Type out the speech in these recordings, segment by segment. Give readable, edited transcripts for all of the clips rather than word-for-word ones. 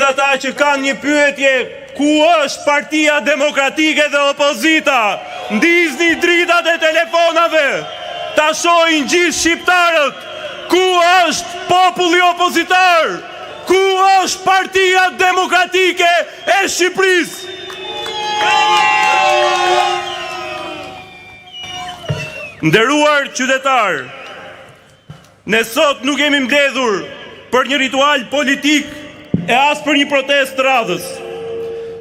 gjithë ata që kanë një pyetje, ku është Partia Demokratike dhe opozita? Ndizni dritat e telefonave, ta shohin gjithë shqiptarët. Ku është populli opozitar? Ku është Partia Demokratike e Shqipërisë? Nderuar qytetarë, Ne sot nuk jemi mbledhur për një ritual politik e as për një protestë të radhës.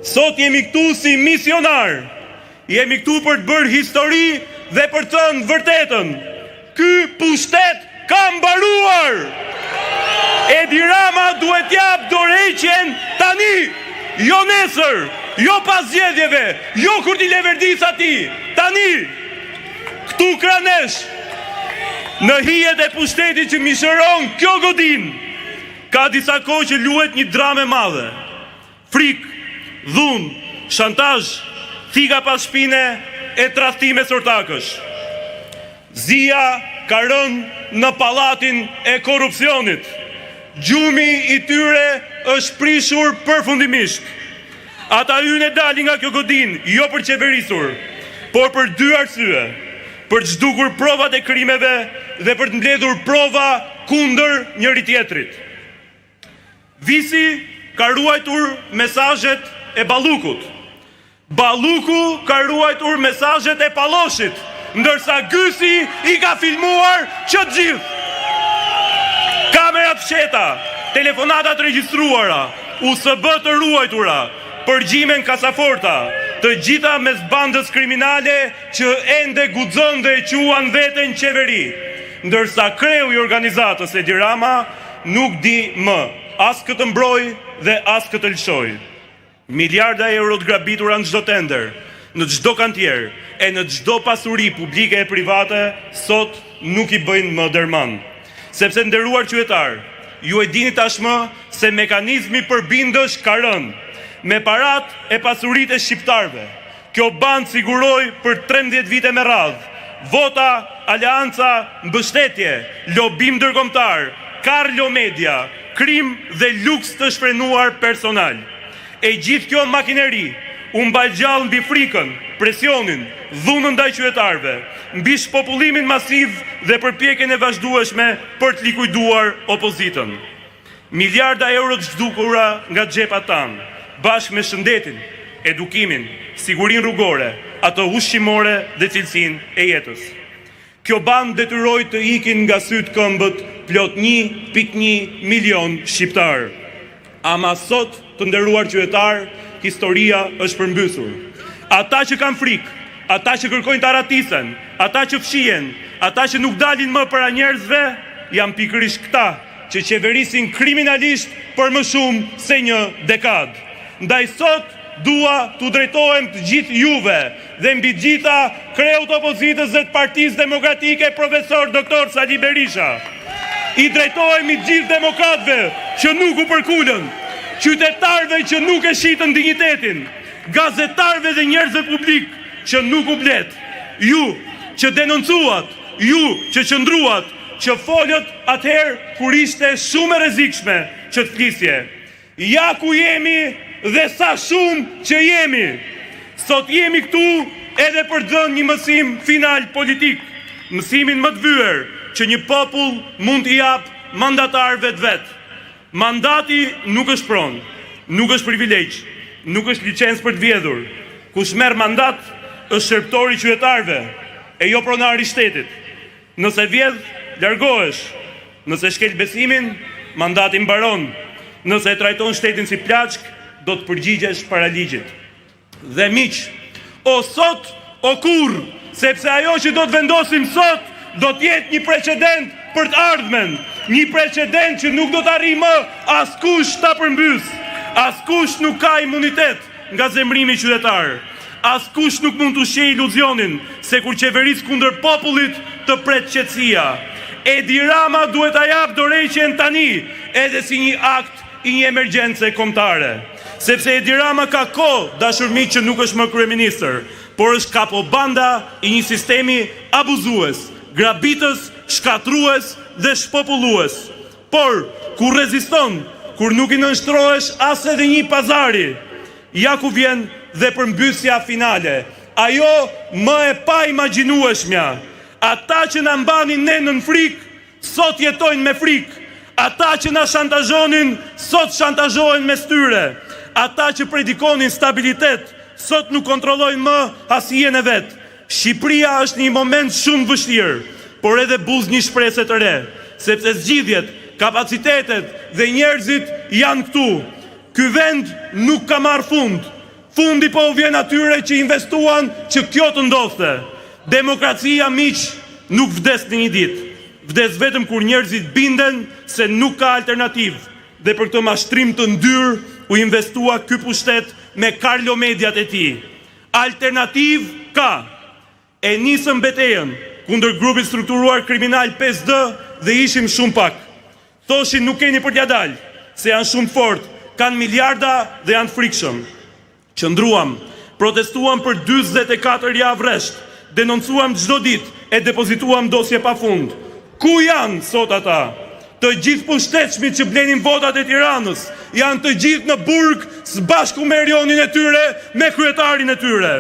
Sot jemi këtu si misionarë. Jemi këtu për të bërë histori dhe për të thënë vërtetën. Ky pushtet ka mbaruar! Edi Rama duhet të japë dorëheqjen tani, jo nesër, jo pas zgjedhjeve, jo kur t'i leverdisë atij, tani! Këtu krah nesh, në hijet e pushtetit që mishëron kjo godinë, ka disa kohë që luhet një dramë e madhe. Frikë, dhunë, shantazh, thika pas shpine e tradhti mes ortakësh. Zia ka rënë në pallatin e korrupsionit. Gjumi i tyre është prishur përfundimisht. Ata hyjnë e dalin nga kjo godinë jo për të qeverisur, por për dy arsye, për të zhdukur provat e krimeve dhe për të mbledhur prova kundër njëri-tjetrit. Visi ka ruajtur mesazhet e Ballukut. Balluku ka ruajtur mesazhet e Palloshit, ndërsa Gysi i ka filmuar që të gjithë. Kamera të fshehta, telefonata të regjistruara, USB të ruajtura, përgjime në kasaforta, të gjitha mes bandës kriminale që ende guxon dhe e quan veten qeveri, ndërsa kreu i organizatës Edi Rama nuk di më as kë të mbrojë dhe as kë të lëshojë. Miliarda euro të grabitura në çdo tender, në çdo kantier e në çdo pasuri publike e private sot nuk i bëjnë më derman. Sepse të nderuar qytetarë, ju e dini tashmë se mekanizmi përbindësh ka rënë. Me paratë e pasuritë e shqiptarëve, kjo bandë siguroi për 13 vite me radhë vota, aleanca, mbështetje, lobim ndërkombëtar, Carlo Media, krim dhe luks të shfrenuar personal. E gjithë kjo makineri u mbajt gjallë mbi frikën, presionin, dhunën ndaj qytetarëve, mbi shpopullimin masiv dhe përpjekjen e vazhdueshme për të likuiduar opozitën. Miliarda euro të zhdukura nga xhepat tanë, bashkë me shëndetin, edukimin, sigurinë rrugore, atë ushqimore dhe cilësinë e jetës. Kjo bandë detyroi të ikin nga sytë këmbët plot 1.1 milion shqiptarë. Ama sot, të nderuar qytetarë, historia është përmbysur. Ata që kanë frikë, ata që kërkojnë të arratisen, ata që fshihen, ata që nuk dalin më para njerëzve, janë pikërisht këta që qeverisin kriminalisht për më shumë se një dekadë. Ndaj sot dua t'u drejtohem të gjithë juve dhe mbi të gjitha kreut të opozitës dhe të Partisë Demokratike Profesor Doktor Sali Berisha. I drejtohemi të gjithë demokratëve që nuk u përkulën, qytetarëve që nuk e shitën dinjitetin, gazetarëve dhe njerëzve publikë që nuk u bletë. Ju që denoncuat, ju që qëndruat, që folët atëherë kur ishte shumë e rrezikshme që të flisje. Ja ku jemi dhe sa shumë që jemi! Sot jemi këtu edhe për të dhënë një mësim final politik, mësimin më të vyer që një popull mund t'i japë mandatarëve të vet. Mandati nuk është pronë, nuk është privilegj, nuk është licencë për të vjedhur. Kush merr mandat është shërbëtor i qytetarëve, e jo pronar i shtetit. Nëse vjedh, largohesh. Nëse shkel besimin, mandati mbaron. Nëse e trajton shtetin si plaçkë, do të përgjigjesh para ligjit. Dhe miq, o sot, o kurrë, sepse ajo që do të vendosim sot do të jetë një precedent për të ardhmen, një precedent që nuk do të arrijë më askush ta përmbysë. Askush nuk ka imunitet nga zemërimi qytetar. Askush nuk mund të ushqejë iluzionin se kur qeveris kundër popullit të pret qetësia. Edi Rama duhet ta japë dorëheqjen tani, edhe si një akt i një emergjence kombëtare. Sepse Edi Rama ka kohë, dashur miq, që nuk është më kryeministër, por është kapobanda i një sistemi abuzues, grabitës, shkatërrues dhe shpopullues. Por, kur reziston, kur nuk i nënshtrohesh as edhe një pazari, ja ku vjen dhe përmbysja finale. Ajo më e paimagjinueshmja. Ata që na mbanin ne nën frikë, sot jetojnë me frikë. Ata që na shantazhonin, sot shantazhohen mes tyre. Ata që predikonin stabilitet, sot nuk kontrollojnë më as hijen e vet. Shqipëria është në një moment shumë të vështirë, por edhe buzë një shprese të re, sepse zgjidhjet, kapacitetet dhe njerëzit janë këtu. Ky vend nuk ka marrë fund. Fundi po u vjen atyre që investuan që kjo të ndodhte. Demokracia, miq, nuk vdes në një ditë. Vdes vetëm kur njerëzit binden se nuk ka alternativë. Dhe për këtë mashtrim të ndyrë u investua ky pushtet me Karlo Mediat e tij. Alternativë ka! E nisëm betejën kundër grupit strukturuar kriminal 5D dhe ishim shumë pak. Thoshin nuk keni për t'ia dalë, se janë shumë të fortë, kanë miliarda dhe janë të frikshëm. Qëndruam, protestuam për 44 javë rresht, denoncuam çdo ditë e depozituam dosje pa fund. Ku janë sot ata? Të gjithë pushtetshmit që blenin votat e Tiranës janë të gjithë në burg së bashku me Erionin e tyre, me kryetarin e tyre.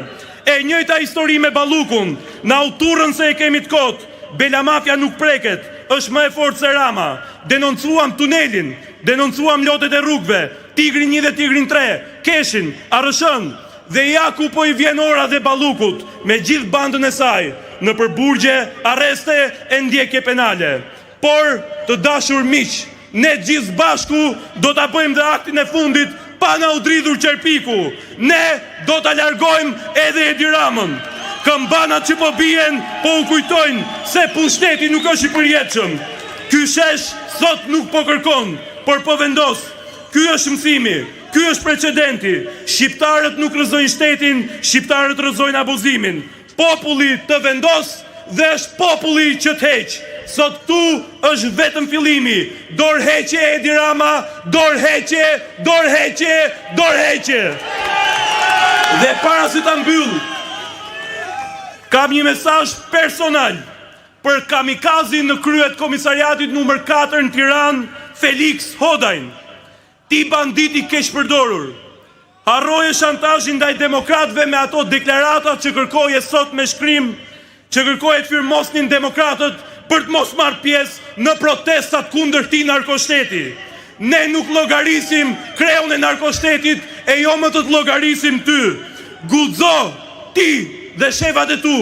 E njëjta histori me Ballukun, na u turrën se e kemi të kotë, Bela Mafia nuk preket, është më e fortë se Rama. Denoncuam tunelin, denoncuam lotet e rrugëve, Tigrin 1 dhe Tigrin 3, Keshin, ARRSH-në. Dhe ja ku po i vjen ora dhe Ballukut, me gjithë bandën e saj, nëpër burgje, arreste e ndjekje penale. Por, të dashur miq, ne të gjithë së bashku do ta bëjmë dhe aktin e fundit pa na u dridhur qerpiku. Ne do ta largojmë edhe Edi Ramën. Këmbanat që po bien po u kujtojnë se pushteti nuk është i përjetshëm. Ky shesh sot nuk po kërkon, por po vendos. Ky është mësimi, ky është precedenti. Shqiptarët nuk rrëzojnë shtetin, shqiptarët rrëzojnë abuzimin. Populli të vendos dhe është populli që të heq. Sot këtu është vetëm fillimi. Dorëheqje Edi Rama, dorëheqje, dorëheqje, dorëheqje. Dhe para se ta mbyll, kam një mesazh personal për kamikazin në krye të komisariatit numër 4 në Tiranë, Felix Hodajn. Ti bandit i keqpërdorur. Harroje shantazhin ndaj demokratëve me ato deklaratat që kërkoje sot me shkrim, që kërkoje të firmosnin demokratët për të mos marrë pjesë në protestat kundër këtij narkoshteti. Ne nuk llogarisim kreun e narkoshtetit e jo më të të llogarisim ty. Guxo ti dhe shefat e tu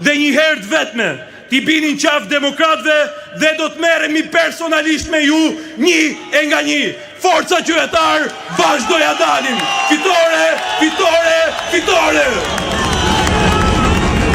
dhe një herë të vetme t'i bini në qafë demokratëve dhe do të merremi personalisht me ju një e nga një. Forca qytetarë, bashkë do ia dalim. Fitore, fitore, fitore!